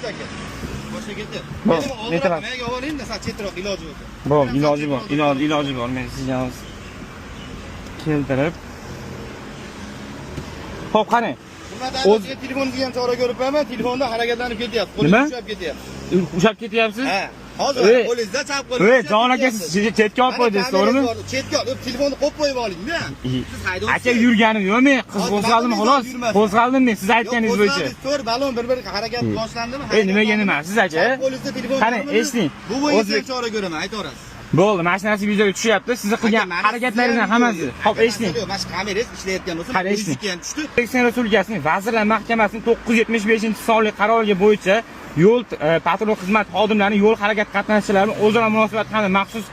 Qo'yasiz, aka. Boshqa ketdi. Bo'ldi, Meni necha oldinroq vaqt? menga olingda, sal chetroq iloji bo'lsa. Bo'ldi, iloji bor, iloji bor. Men sizga hozir keltirib. Xo'p, qarang. Hurmatli haydovchiga, telefoningizga ham chora ko'rib qo'yaman. Telefonda harakatlanib ketyapti. Nima? Qo'lingiz ushlab ketyapti. Ushlab ketyapsiz? Ha. Hozir qo'lingizda, chap qo'lingiz. Ey, jon aka, siz chetga olib qo'ydingiz, to'g'rimi? Chetga olib, telefonni qo'yib qo'yib olingda. Siz haydovchisiz. Aka, yurganim yo'q men. Qiz, Hozir qo'zg'aldim, balonningiz xolos. yurmasin. Qo'zg'aldim men siz aytganingiz Yo'q, bo'yicha. qo'zg'aldingiz, to'rt balon bir-biriga harakat boshlandimi? Ey, nimaga nima? Siz aka? Chap qo'lingizda telefon Qarang, bormi? eshiting. Bu bo'yicha ham chora ko'raman, aytaverasiz. Bo'ldi, mashinasi videoga tushyapti. Sizni qilgan Aka, mana harakatlaringizning sizga ham hammasi. yo'q. Xo'p, Aka, eshiting. masala yo'q. Mana shu kamerangiz ishlayotgan bo'lsa, Qarang, eshiting. o'zingizniki ham tushdi. O'zbekiston Respublikasining Vazirlar Mahkamasining 975-sonli qaroriga bo'yicha yo'l patrul xizmat xodimlarining yo'l harakat qatnashchilari o'zaro munosabat hamda maxsus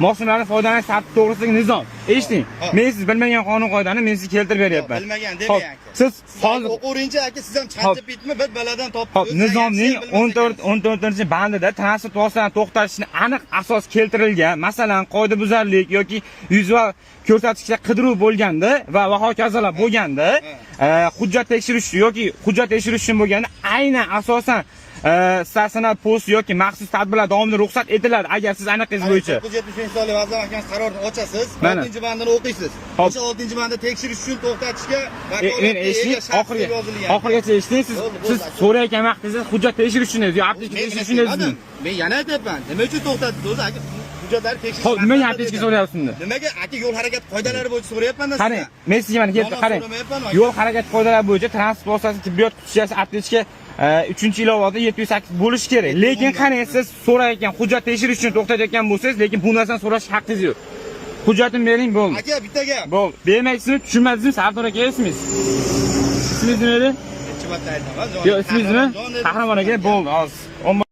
mashinalardan foydalanish tartibi to'g'risidagi nizom. Eshiting. Hop. Men siz bilmagan qonun qoidani men sizga keltirib beryapman. Bilmagan Xo'p, demang, aka. siz Siz hozir o'quvrinchi, aka, siz ham chatgptmi bir baladan topib Xo'p, o'zingiz nizomning yaxshi ham bilmas 14 ekansiz. 14-bandida transport vositalarini to'xtatishni aniq asos keltirilgan. Masalan, qoidabuzarlik yoki vizual ko'rsatkichda qidiruv bo'lganda va hokazolar bo'lganda, hujjat tekshirish yoki hujjat tekshirish uchun bo'lganda aynan asosan statsionar post yoki maxsus tadbirlar davomida ruxsat etiladi, agar siz aniqingiz bo'yicha. 975 sonli Vazirlar Mahkamasi qarorini ochasiz, Mana. 6-bandini o'qiysiz. Hop. O'sha 6-banda tekshirish uchun to'xtatishga Men vakolatga eshiting, ega shaxs oxiriga deb yozilgan. oxirigacha eshiting. Siz Bo'ldi, bo'ldi, siz aka. so'rayotgan vaqtingizda hujjat tekshirish uchun yo aptechka Men tekshirish uchun dedingizmi? Men yana aytyapman. Nima uchun to'xtatdingiz o'zi, aka? Hujjatlarni tekshirish. Xo'p, nimaga maqsadida aptechka dedim. so'rayapsiz unda? Nimaga, aka, yo'l harakat qoidalari bo'yicha so'rayapman Qarang, sizdan. men sizga mana kelib Yolg'on qarang. so'ramayapman, aka. Yo'l harakat qoidalari bo'yicha transport vositasi tibbiyot qutichasi, aptechka 3-ilovada 708 bo'lishi kerak. Lekin qarang, siz so'rayotgan hujjat tekshirish uchun to'xtatayotgan bo'lsangiz, lekin bu narsani so'rash haqqingiz yo'q. Hujjatini bering, bo'ldi. Aka, bitta gap. Bo'ldi. Bermaysizmi? Tushunmadingizmi? Sardor aka ismingiz? Ismingiz nima edi? Necha marta aytaman, jon. Yo'q, ismingiz nima? Jon dedim. Qahramon aka, bo'ldi, hozir.